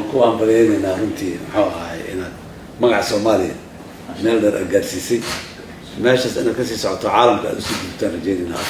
Waan ku hambalyeynaynaa runtii, muxuu ahay, inaad magaca Soomaaliya meel dheer aad gaarsiisay. Meeshaas inaad kasii socoto, caalamka aad usii gudubtaan rajeynaynaa.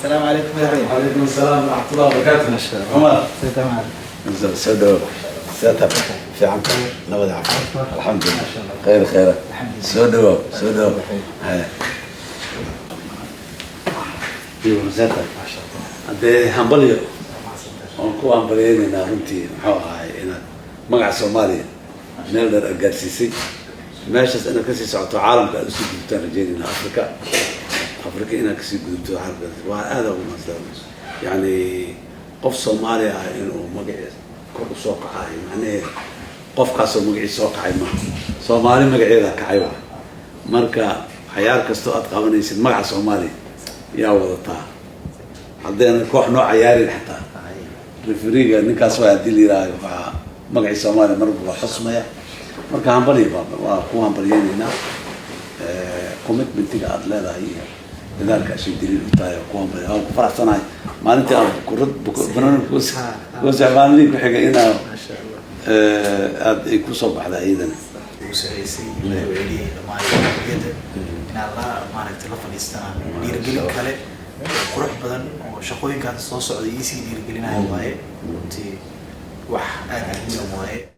السلام عليكم مدحوينه. وعليكم السلام ورحمة الله وبركاته. ما شاء الله. عمر. تمام. Soo dhawo, seeta fiican, nabad, caafimaad, alxamdulilah. ما شاء الله. Khayr, khayra. الحمد لله. Soo dhawow, soo dhawow. Haya. Iyo seeta. ما شاء الله. Haddee hambalyo. Mahadsantahay. Waan ku hambalyeynaynaa runtii, muxuu ahay, inaad magaca Soomaaliya meel dheer aad gaarsiisay. Meeshaas inaad kasii socoto, caalamka aad usii gudubtaan rajeynaynaa. Africa inaad kasii gudubto caalamka waa aada ugu mahadsan. Yani qof Soomaali ah inuu magaciisa kor usoo kacayo, macnaheeda qofkaasoo magaciisa soo kacay maaha, Soomaali magaceeda kacay waay. Marka cayaar kastoo aad qabanaysid, magaca Soomaaliya yaa wadataa. Haddayna koox noo cayaarin xataa, referee-ga ninkaas waa haddii la yidhaahayo, waxaa magacii Soomaaliya marba waa xusmaya. Marka hambalya baa waa ku hambalyeynaynaa. Commitment-iga aada leedahay iyo dadaalka ashay daliil u tahay. Waa ku hambalya, waan ku faraxsanahay maalintii aan kurad banooni kuusix, maalintii ku xigay inaa ما شاء الله. Aada ay kusoo baxda iyadana. Ugu sarreysay madaxweynihii dhammaan jamhuuriyadda inaad la maaragtay la fadhiistaan, dhiirigelin kale qurux badan oo shaqooyinkan soo socda iisii dhiirigelinayo waaye. Runtii wax aada muhiim waaye.